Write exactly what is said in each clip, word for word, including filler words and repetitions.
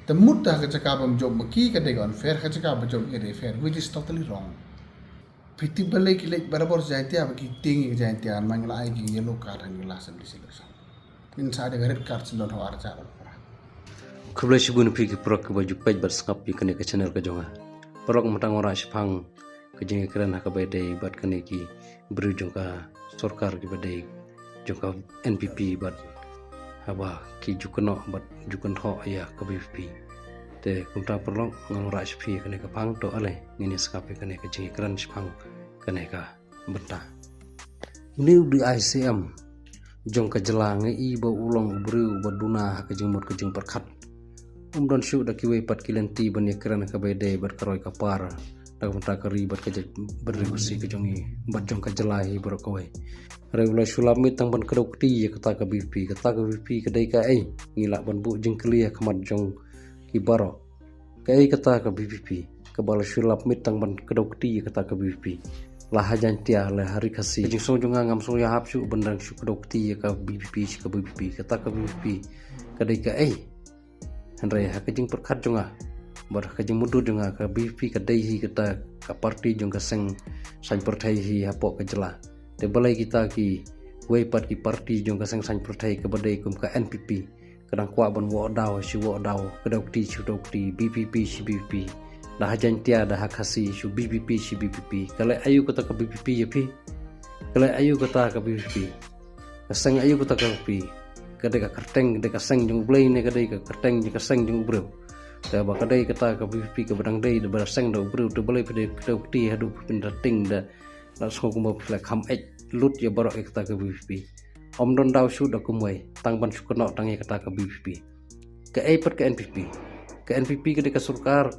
Te mut da ka jaka bym jop ma ki ka dei ka unfair, ka jaka ba jop ki ka dei fair, which is totally wrong. Phi tip balei ki leit barabor Jaintia ba ki tieng ïa ka Jaintia, man ngi la ai ki yellow card ha kine ki last M D C election. Ngin sa ai da ka red card shen don ha u ar hajar arphew phra. Khublei shibun ïa phi ki paralok kiba ju peit bad sngap ïa kane ka channel ka jong nga. Paralok, mynta nga wanrah shaphang ka jingïakren ha kaba ïadei bad kane ki briew jong ka sorkar kiba dei jong ka N P P bad haba ki ju kynnoh bad ju kynthoh ïa ka V P P. Te kumta paralok, ngan wanrah sha phi ïa kane ka phang, to ale ngin ïa sngap ïa kane ka jingïakren shaphang kane ka bynta. Une u dei u C M jong ka jylla, nga i ba u long u briew ba duna ha ka jingmut ka jingpyrkhat. Um don shuh da kiwei pat ki lynti ban ïakren ha kaba ïadei bad ka roi ka par, da ka bynta ka ri bad ka jaitbynriew Khasi ka jong ngi bad jong ka jylla hi baroh kawei. Hynrei u la shu lap miet tang ban kdew kti ïa kata ka V P P. Kata ka V P P ka dei kaei? Ngi lah ban buh jingkylli ha khmat jong ki baroh. Kaei kata ka V P P kaba la shu lap miet tang ban kdew kti ïa kata ka V P P? La ha Jaintia, la ha ri Khasi. Ka jingsngew jong nga, ngam sngew ïahap shuh ban dang shu kdew kti ïa ka V P P sha ka V P P. Kata ka V P P ka dei kaei? Hynrei ha ka jingpyrkhat jong nga bad ha ka jingmudui jong nga, ka V P P ka dei hi kata ka party jong ka seng saiñ pyrthei hi hapoh ka jylla. Te balei kita kiwei pat ki party jong ka seng saiñ pyrthei kaba dei kum ka N P P ka dang kwah ban wad daw shi wad daw, kdew kti shi kdew kti, V P P shi V P P, da ha Jaintia da ha Khasi shi V P P shi V P P? Ka leh aïu kata ka V P P ïa phi? Ka leh aïu kata ka V P P? Ka seng aïu kata ka V P P? Ka dei ka kyrteng, ka dei ka seng jong U Blei ne ka dei ka kyrteng jong ka seng jong u briew? Te ba ka dei kata ka V P P kaba dang dei da ba seng da u briew, te balei phi dei kdew kti haduh phi pynda ting da, da sngew kumba phi la kham eit lut ïa baroh ïa kata ka V P P? Ym don daw shuh da kumwei tang ban shu kynnoh tang ïa kata ka V P P. Kaei pat ka N P P? Ka N P P ka dei ka sorkar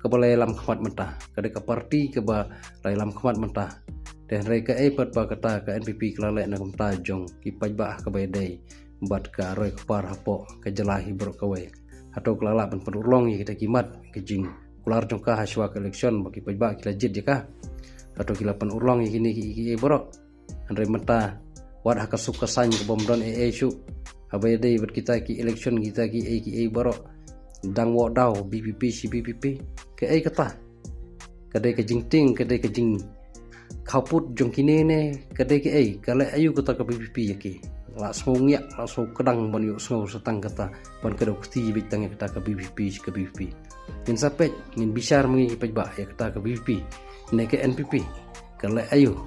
kaba la ïalam khmat mynta, ka dei ka party kaba la ïalam khmat mynta. Te hynrei kaei pat ba kata ka N P P ka la leh na ka bynta jong ki paidbah ha kaba ïadei bad ka roi ka par hapoh ka jylla hi baroh kawei? Hato ka la lah ban pynurlong ïa kita ki mat, ka jingkular jong ka ha shuwa ka election ba ki paidbah ki la jied ïa ka? Hato ki la pynurlong ïa kine ki, ki, ki baroh? Hynrei mynta wat ha ka suk ka saiñ ka bym don ei ei shuh, haba ïadei bad kita ki election, kita ki ei ki ei baroh dang wad daw, V P P shi V P P. Kaei kata? Ka dei ka jingtieng, ka dei ka jingkhawpud jong kine ne ka dei kaei? Ka leh aïu kata ka V P P ïa ki? La sngew ngiah, la sngew kdang ban ïoh sngew sa tang kata, ban kdew kti beit tang ïa kata ka V P P shi ka V P P. Ngin sa peit, ngin bishar ma ngi ki paidbah ïa kata ka V P P ne ka N P P. Ka leh aïu?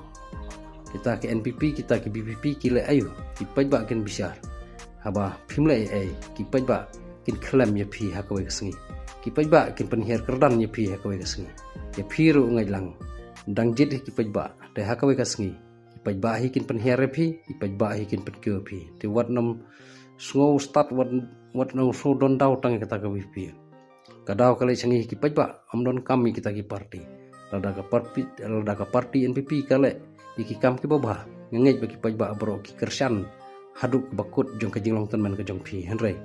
Kita ka N P P, kita ka V P P ki leh aïu? Ki paidbah kin bishar. Haba phim leh ei ei, ki paidbah kin khlem ïa phi ha kawei ka sngi. Ki paidbah kin pynhiar kyrdan ïa phi ha kawei ka sngi. Ïa phi ruh ngeit lang, dang jied hi ki paidbah, te ha kawei ka sngi ki paidbah hi kin pynhiar ïa phi, ki paidbah hi kin pynkiew ïa phi. Te wat nym sngew stad, wat, wat nym sngew don daw tang ïa kata ka V P P. Ka daw ka leit sha ngi hi ki paidbah, ym don kam ïa kita ki party. Lada ka party, lada ka party N P P ka leh ïa ki kam kiba bha, nga ngeit ba ki paidbah baroh ki kyrshan haduh kaba kut jong ka jinglong tymmen ka jong phi. Hynrei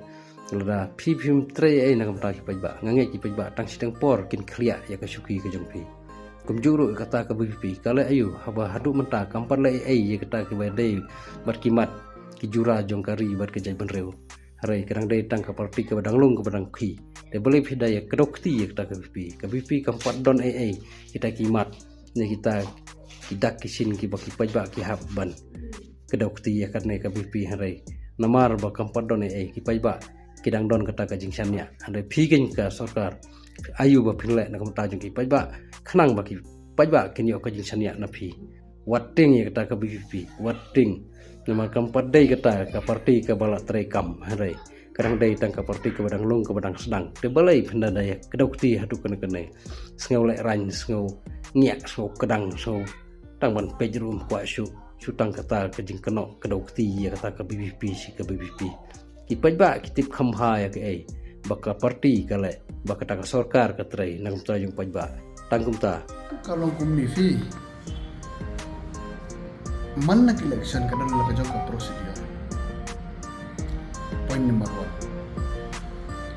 lada phi phim trei ei na ka bynta ki paidbah, nga ngeit ki paidbah tang shiteng por kin khlieh ïa ka shuki ka jong phi. Kumjuh ruh kata ka V P P ka leh aïu, haba haduh mynta kam pat leh ei ei ïa kata kiba dei bad ki mat ki jura jong ka ri bad ka jaitbynriew. Hynrei ka dang dei tang ka party kaba dang lung kaba dang khih. Te balei phi da ïa kdew kti ïa kata ka V P P? Ka V P P kam pat don ei ei, kita ki mat ne kita ki dak ki shin kiba ki paidbah ki hap ban kdew kti ïa kane ka V P P. Hynrei namar ba kam pat don ei ei, ki paidbah ki dang don kata ka jingshaniah. Hynrei phi kin ka sorkar, aïu ba phin leh na ka bynta jong ki paidbah, khnang ba ki paidbah kin ïoh ka jingshaniah na phi? Wat tieng ïa kata ka V P P, wat tieng. Namar kam pat dei kata ka party kaba la trei kam. Hynrei ka dang dei tang ka party kaba dang lung kaba dang sdang. Te balei phin da ïa kdew kti haduh kane kane? Sngew lehraiñ, sngew ngiah, sngew kdang, sngew tang ban peit ruh ym kwah shuh, shu tang kata ka jingkynnoh kdew kti ïa kata ka V P P shi ka V P P. Ki paidbah ki tip kham bha ïa kaei ba ka party ka leh, ba kata ka sorkar ka trei na ka bynta jong paidbah. Tang kumta. Ka long kumne phi. Man la ka election ka don la ka jong ka procedure. Point number one.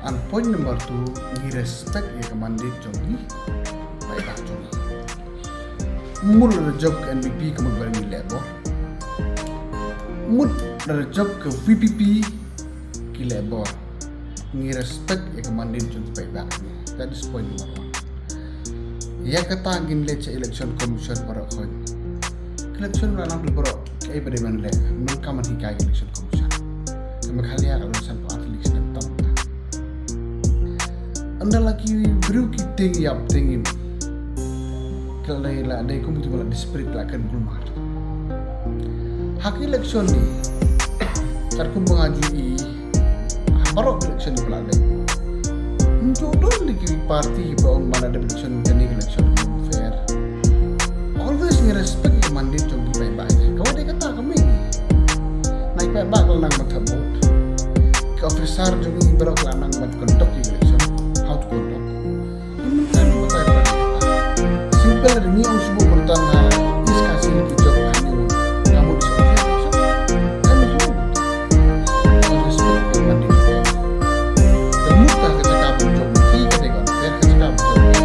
And point number two, ngi respect ïa ka mandate jong ngi, paidbah jong ngi. Mut la jop ka N P P ka mut ba ngi leh bor. Mut la jop ka V P P ki leh bor. Ngi respect ïa ka mandate jong ki paidbah. That is point number one. Ïa kata ngin leit sha election commission baroh khoit. Election la nang dei baroh kaei ba dei ban leh. Nang ka man hikai election commission. Ka Meghalaya ka long san election tam. Ynda la ki briew ki tieng ïap tieng im. Ka la dei kum ki ba la desperate la kren kulmar. Ha ka election ni. Katkum ba nga ju i. Ha baroh election ba la dei. Njuk don di ki party ba ong ba la dei election kane election fair. Always ngi respect ïa mandate jong ki paidbah. Kawei dei kata ka mih. Na ki paidbah ka la nang ban vote. Ki officer jong ngi baroh ka la nang ban conduct ïa election. How to conduct. Ngi mynta ngi batai ba simple, ngi ong shu ba tang ha East Khasi ki jop ha ngi. Ka mut sa election. Ka mut sa. Respect ïa mandate. Ka mut ka jaka ba jop ki ka dei ka fair ka jaka ba jop.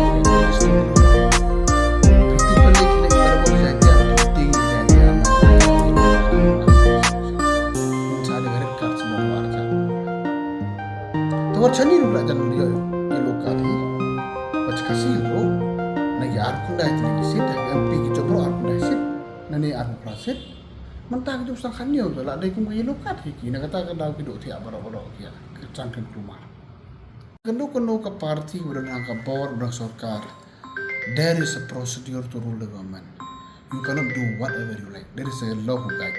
Fifty percent ki leh ka ba jop ki ting jop. Sa da red card sa da war sa. Te wat shane ruh la jan ïoh yellow card hi. Wat ka sil ruh. Na ki ar khyndai tylli ki seat, ha ki M P ki jop baroh ar khyndai seat. Nane ar phra seat. Mynta ki jop san khyndai te la dei kum ka yellow card hi ki. Na kata ka daw ki doh thiah baroh baroh ki ïa. Ka chang kren kulmar. Kano kano ka party ba don ha ka bor ba don sorkar. There is a procedure to rule the government. You cannot do whatever you like. There is a law who guide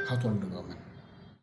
how to run the government.